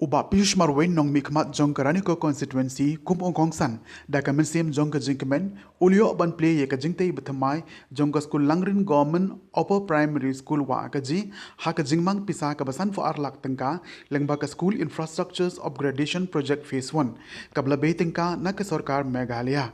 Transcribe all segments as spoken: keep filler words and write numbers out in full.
U Bah Piyush Marwein, nongmihkhmat jong ka Ranikor Constituency, kum u kongsan, da ka mynsiem jong ka jingkmen, u la ïoh ban plie ïa ka jingtei bathymmai jong ka skul Langrin Government Upper Primary School, Wahkaji, ha ka jingmang pisa kaba sanphew ar lak tyngka, lyngba ka School Infrastructures Upgradation Project Phase One, kaba la bei tyngka na ka sorkar Meghalaya.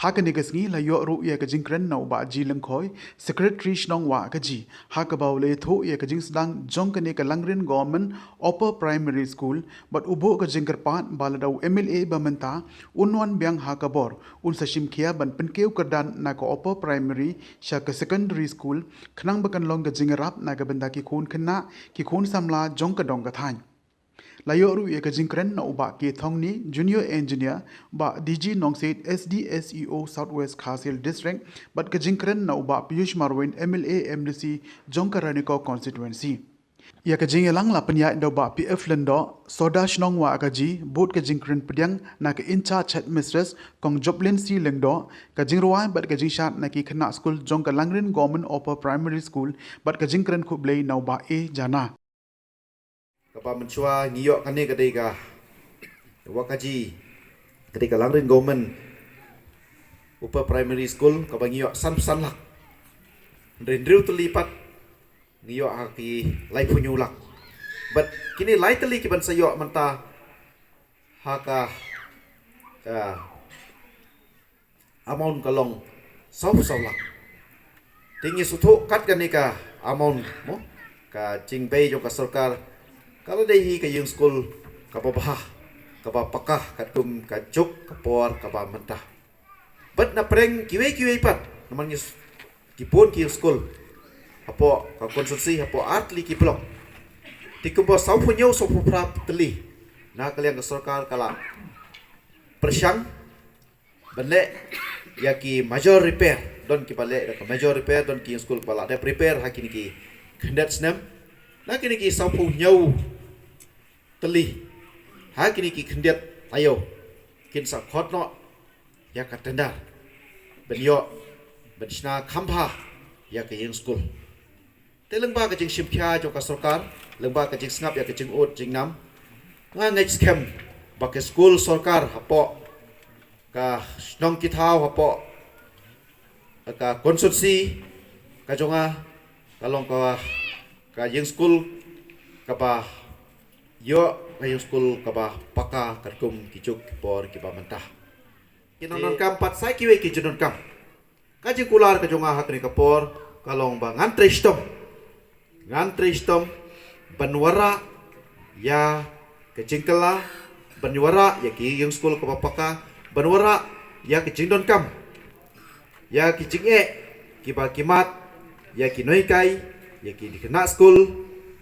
Ha kane ka sngi la ïoh ruh ïa ka jingkren na u Bah G Lyngkhoi, Secretary Shnong Wahkaji, ha kaba u la ïathuh ïa ka jingsdang jong kane ka Langrin Government Upper Primary School, bad u buh ka jingkyrpad ba lada u M L A ba mynta un wan biang ha ka bor, un sa shim khia ban pynkiew kyrdan na ka Upper Primary sha ka Secondary School, khnang ba kan long ka jingïarap na ka bynta ki khun khynnah, ki khun samla jong ka dong ka thaiñ. La ïoh ruh ïa ka jingkren na u Bah K Thongni, Junior Engineer, Bah D G Nongsiej, S D S E O South West Khasi Hills District, bad ka jingkren na u Bah Piyush Marwein, M L A M D C jong ka Ranikor Constituency. Ïa ka jingïalang la pynïaid da u Bah P F Lyngdoh, Sordar Shnong Wahkaji, bud ka jingkren pdiang na ka In-charge Headmistress, Kong Joplin C Lyngdoh, ka jingrwai bad ka jingshad na ki khynnah skul jong ka Langrin Government Upper Primary School, bad ka jingkren khublei na u Bah A Jana. Kaba mynshuwa ngi ïoh kane ka dei ka Wahkaji, ka dei ka Langrin Government Upper Primary School, kaba ngi ïoh san san lak. Hynrei hynriew tylli pat ngi ïoh ha ki laiphew hynñiew lak. Bad kine lai tylli kiban sa ïoh mynta ha ka, ka amount ka long saw saw lak. Te ngi sngewthuh kat kane ka amount mo, ka jingbei jong ka sorkar, ka la dei hi ka ïing skul kaba bha, kaba paka katkum ka juk ka por kaba mynta. Bad na pyrshang kiwei kiwei pat, namar ngi s-, ki bun ki ïing skul hapoh ka constituency, hapoh artylli ki block. Te kumba sawphew hynñiew sawphew phra tylli na ka liang ka sorkar ka la pyrshang ban leh ïa ki major repair, don kiba leh da ka major repair, don ki ïing skul ba la dep repair ha kine ki khyndiat snem. Na kine ki sawphew hynñiew tylli, ha kine ki khyndiat taïew, kin sa khot noh ïa ka tender ban ïoh, ban shna kham bha ïa ka ïing skul. Te lyngba ka jingshim khia jong ka sorkar, lyngba ka jingsngap ïa ka jingud jingnam, nga ngeit skhem ba ka skul sorkar hapoh ka shnong ki thaw, hapoh ka constituency ka jong nga, ka long ka, ka ïing skul kaba ïoh, ka ïing skul kaba paka katkum ki juk ki por kiba mynta. Ki nongdonkam pat sa kiwei ki jingdonkam. Ka jingkular ka jong nga ha kane ka por ka long ba ngan trei shitom, ngan trei shitom ban wanrah ïa ka jingkylla, ban wanrah ïa ki ïing skul kaba paka, ban wanrah ïa ka jingdonkam, ïa ki jingeh kiba ki mad, ïa ki nonghikai, ïa ki khynnah skul,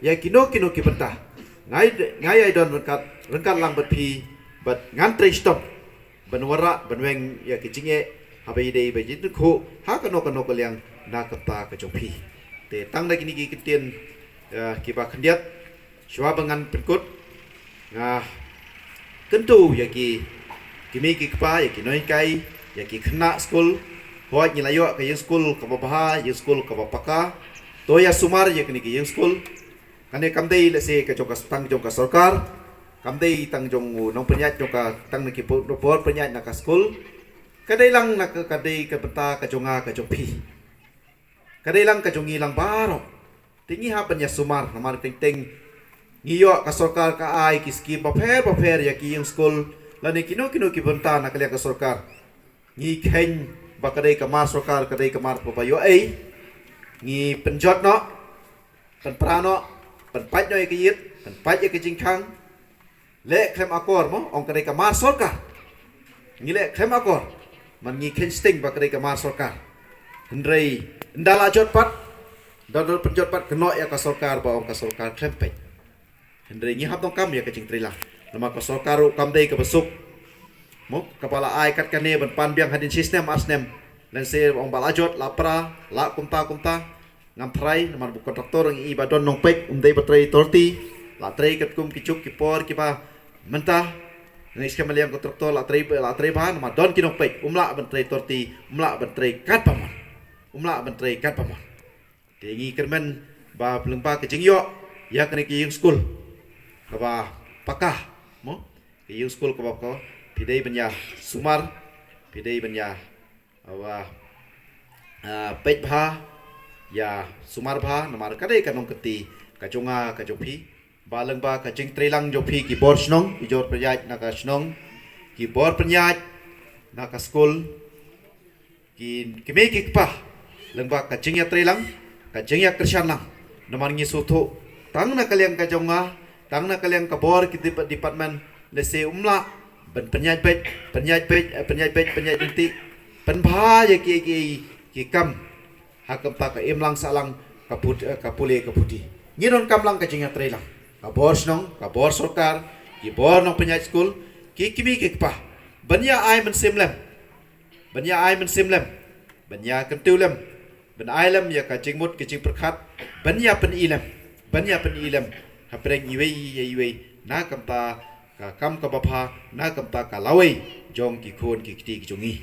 ïa kino kino ki bynta. Ngai, ngai ai don ryngkat, ryngkat lang bad phi, bad ngan trei shitom ban wanrah, ban weng ïa ki jingeh, haba ïadei bad ki jingkhuid ha kano kano ka liang na ka bynta ka jong phi. Te tang da kine ki ktien, eh, kiba khyndiat, shuwa ba ngan pynkut, nga kyntu ïa ki, ki mei ki kpa, ïa ki nonghikai, ïa ki khynnah skul, hooid ngi la ïoh ka ïing skul kaba bha, ïing skul kaba paka, to ïa sumar ïa kine ki ïing skul. Kane kam dei lehse ka jong ka, tang jong ka sorkar, kam dei tang jong u nongpynïaid jong ka, tang na ki por, por pynïaid na ka skul. Ka dei lang na ka, ka dei ka bynta ka jong nga ka jong phi. Ka dei lang ka jong ngi lang baroh. Te ngi hap ban ïa sumar, namar teng teng ngi ïoh ka sorkar ka ai ki skim bapher bapher ïa ki ïing skul, lane kino kino ki bynta na ka liang ka sorkar. Ngi kheiñ ba ka dei ka mar sorkar, ka dei ka mar ba ïoh ei. Ngi pynjot noh, pynpra noh, pynpait noh ïa ka ïit, pynpait ïa ka jingkhang. Leh khlem akor mo, ong ka dei ka mar sorkar. Ngi leh khlem akor, man ngi kheiñ sting ba ka dei ka mar sorkar. Hynrei ynda la jot pat, ynda la pynjot pat, kynnoh ïa ka sorkar ba ong ka sorkar khlem peit. Hynrei ngi hap donkam ïa ka jingtrei lang. Namar ka sorkar ruh kam dei kaba suk mo, kaba la ai kat kane ban pan biang hadien shi snem ar snem. Lehse ong ba la jot, la pra, la kumta kumta. Ngam tharai namar ba u kontraktor ngi i ba don nongpeit, um dei ba trei tyrti, la trei katkum ki juk ki por kiba mynta. Ngi skhem ba liang kontraktor la trei, la trei bha namar don ki nongpeit, um lah ban trei tyrti, um lah ban trei katba mon. Um lah ban trei katba mon. Te ngi kyrmen ba lyngba ka jingïoh ïa kane ka ïing skul kaba paka, mo, ka ïing skul kaba ko, phi dei ban ïa sumar, phi dei ban ïa, wa, ah, peit bha, ïa sumar bha, namar ka dei ka nongkynti ka jong nga ka jong phi, ba lyngba ka jingtreilang jong phi ki bor shnong, ki bor pynïaid na ka shnong, ki bor pynïaid na ka skul, ki kmie ki kpa, lyngba ka jingïatreilang, ka jingïakyrshan lang. Namar ngi sngewthuh, tang na ka liang ka jong nga, tang na ka liang ka bor ki dep-, department, lehse um lah ban pynïaid beit, pynïaid beit, eh, pynïaid beit, pynïaid lynti, pynbha ïa ki, ki, ki kam ha ka bynta ka imlang sahlang ka put-, eh, ka pule ka puthi. Ngi donkam lang ka jingïatreilang, ka bor shnong, ka bor sorkar, ki bor nongpynïaid skul, ki kmie ki kpa, ban ïa ai mynsiem lem, ban ïa ai mynsiem lem, ban ïa kyntiew lem, ban ai lem ïa ka jingmut ka jingpyrkhat, ban ïa pyni lem, ban ïa pyni lem hapdeng iwei ïa iwei, na ka bynta ka kam kaba bha, na ka bynta ka lawei jong ki khun ki kti ki jong ngi.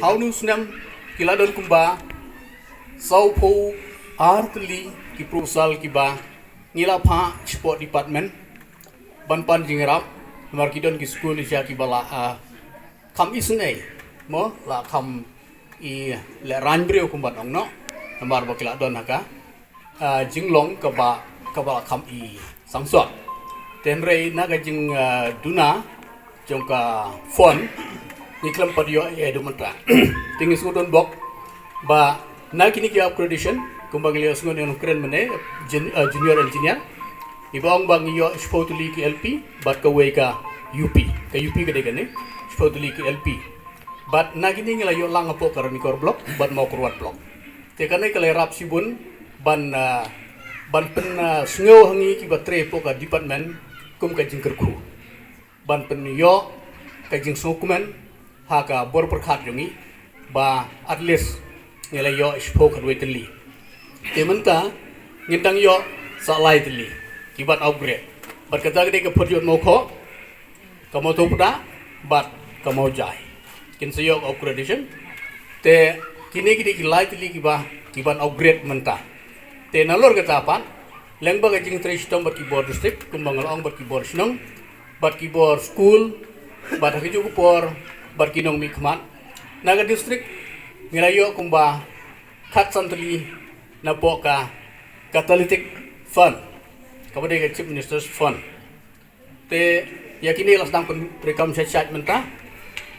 Ha une u snem ki la don kumba sawphew ar tylli ki proposal kiba ngi la phah shapoh department ban pan jingïarap, namar ki don ki skul shisha kiba la, ah, kham isynei, mo, la kham i lehraiñ briew kumban ong noh, namar ba ki la don ha ka, ah, jinglong kaba, kaba la kham i sangsot. Te hynrei na ka jing, ah, duna jong ka fund, ngi khlem pat ïoh ei ei haduh mynta. Te ngi sngewdon bok ba na kine ki upgradation, kumba ngi la ïohsngew na u nongkren mynne, jun-, ah, junior engineer, iba ong ba ngi ïoh shiphew tylli ki L P bad kawei ka U P. Ka U P ka dei kane, shiphew tylli ki L P. Bad na kine ngi la ïoh lang hapoh ka Ranikor block bad Mawkyrwat block. Te kane ka la ïarap shibun ban, ah, ban pyn, ah, sngew ha ngi kiba trei hapoh ka department kum ka jingkyrkhu, ban pynïoh ka jingsngewkmen ha ka bor pyrkhat jong ngi ba at least ngi la ïoh shiphew khatwei tylli. Te mynta ngin dang ïoh sa lai tylli kiban upgrade. Bad kata ka dei ka Pyrshah Mawkhoh, ka Mawthawpdah bad ka Mawjai, kin sa ïoh ka upgradation. Te kine ki dei ki lai tylli kiba, kiban upgrade mynta. Te nalor kata pat, lyngba ka jingtrei shitom bad ki bor district, kumba nga la ong, bad ki bor shnong, bad ki bor skul, bad ha kajuh ka por bad ki nongmihkhmat, na ka district ngi la ïoh kumba khatsan tylli napoh ka Catalytic Fund, kaba dei ka Chief Minister's Fund. Te ïa kine la sdang pyntreikam shait shait mynta.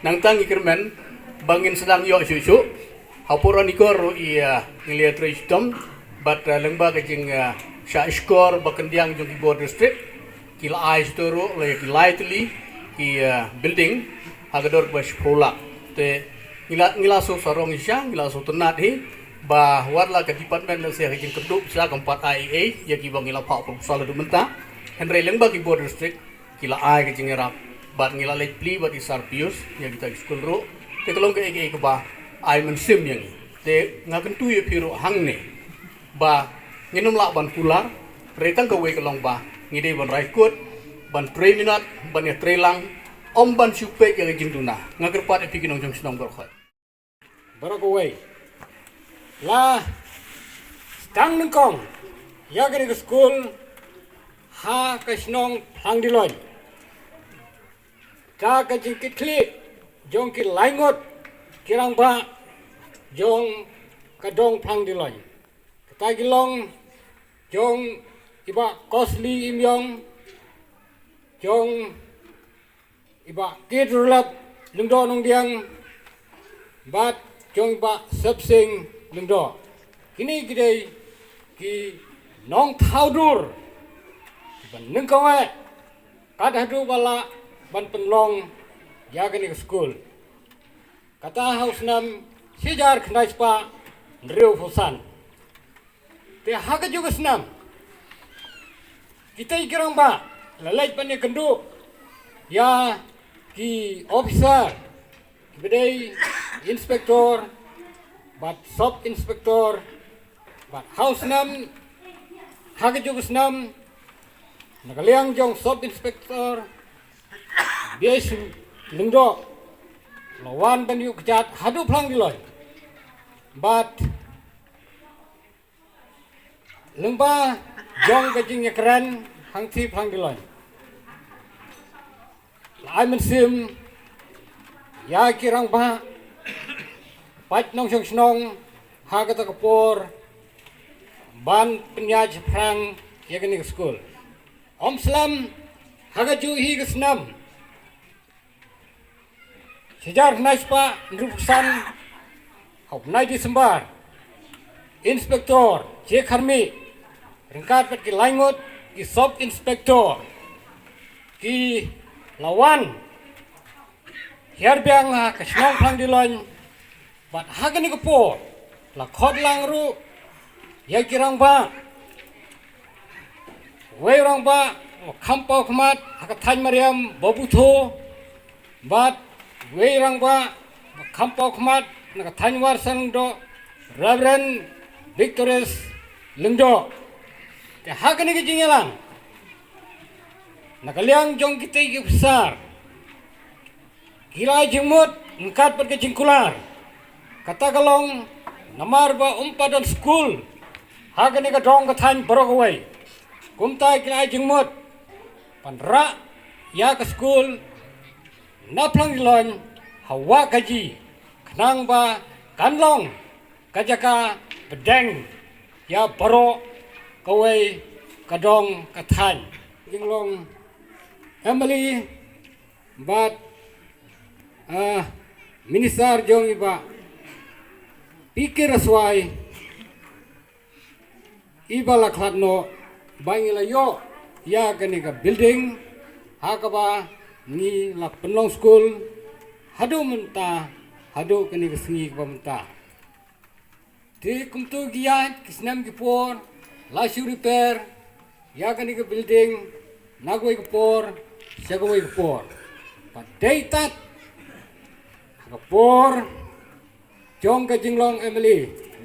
Nangta ngi kyrmen ba ngin sdang ïoh shuh shuh. Hapoh Ranikor ruh, ïa, ngi la trei shitom bad, eh, lyngba ka jing, eh, shah shkor ba khyndiat jong ki bor district, ki la ai shuh ruh la ïa ki lai tylli ki, eh, building ha ka dor ba shiphew lak. Te ngi la, ngi la shu sarong shisha, ngi la shu tynnad hi ba wat la ka department la shu ïa ka jingkyrduh shisha kam pat ai ei ei ïa kiba ngi la phah proposal haduh mynta. Hynrei lyngba ki bor district ki la ai ka jingïarap bad ngi la leit plie bad i Sir Pius ïa kita ki skul ruh. Te ka long kaei kaei kaba ai mynsiem ïa ngi. Te nga kyntu ïa phi ruh hangne ba ngin ym lah ban kular, hynrei tang kawei ka long ba ngi dei ban rai kut, ban trei minot, ban ïatreilang, ym ban shu peit ïa ka jingduna. Nga kyrpad ïa phi ki nongshong shnong baroh khoit. Baroh kawei la sdang nyngkong ïa kane ka skul ha ka shnong Phlangdilloin. Ka, ka jingkitkhlieh jong ki lai ngut ki rangbah jong ka dong Phlangdilloin. Kata ki long jong i Bah Costly Ïmiong, jong i Bah Kyrduh Lyngdoh Nongdiang, bad jong i Bah Sepsing Lyngdoh. Kine ki dei ki nongthaw dur kiba nyngkong eh kat haduh ba lah ban pynlong ïa kane ka skul. Kata ha u snem shi hajar khyndai spah hynriewphew san. Te ha kajuh ka snem kita ki rangbah la leit ban ïakynduh ïa ki officer, kiba dei inspector bad sub inspector, bad ha u snem, ha kajuh ka snem, na ka liang jong sub inspector Bies Lyngdoh la wan ban ïuh kjat haduh Phlangdilloin. Bad lyngba jong ka jingïakren hangtei Phlangdilloin, Ai mynsiem ïa ki rangbah, paid nongshong shnong, ha kata ka por ban pynïaid shaphrang ïa kane ka skul. Ym slem ha kajuh hi ka snem, shi hajar khyndai spah hynriewphew san, ha u bnai December, Inspector J Kharmih ryngkat bad ki lai ngut ki Sub Inspector ki la wan hiar biang ha ka shnong Phlang Diloin. Bad ha kane ka por la khot lang ruh ïa ki rangbah, wei rangbah ba kham paw khmat ha ka thaiñ Mariam Babutho, bad wei rangbah ba kham paw khmat na ka thaiñ Warsang Lyngdoh, Reverend Victorious Lyngdoh. Te ha kane ka jingïalang na ka liang jong kitei ki officer, ki la ai jingmut ryngkat bad ka jingkular. Kata ka long namar ba ym pat don skul ha kane ka dong ka thaiñ baroh kawei. Kumta ki la ai jingmut ban rah ïa ka skul na Phlang Diloin ha Wah Kaji, khnang ba kan long ka jaka pdeng ïa baroh kawei ka dong ka thaiñ. Jinglong M L A bad, ah, Minister jong i Bah P K Raswai, i ba la khlad noh ba ngi la ïoh ïa kane ka building ha kaba ngi la pynlong skul haduh mynta, haduh kane ka sngi kaba mynta. Te kumto ki ïaid ki snem ki por, la shu repair ïa kane ka building na kawei ka por sha kawei ka por. Bad dei tad ha ka por jong ka jinglong M L A,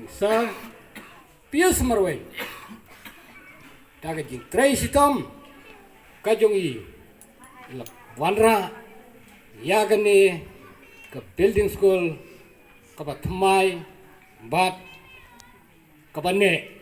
Sir Pius Marwein, da ka jingtrei shitom ka jong i, i la wanrah ïa kane ka building skul kaba thymmai bad kaba neh.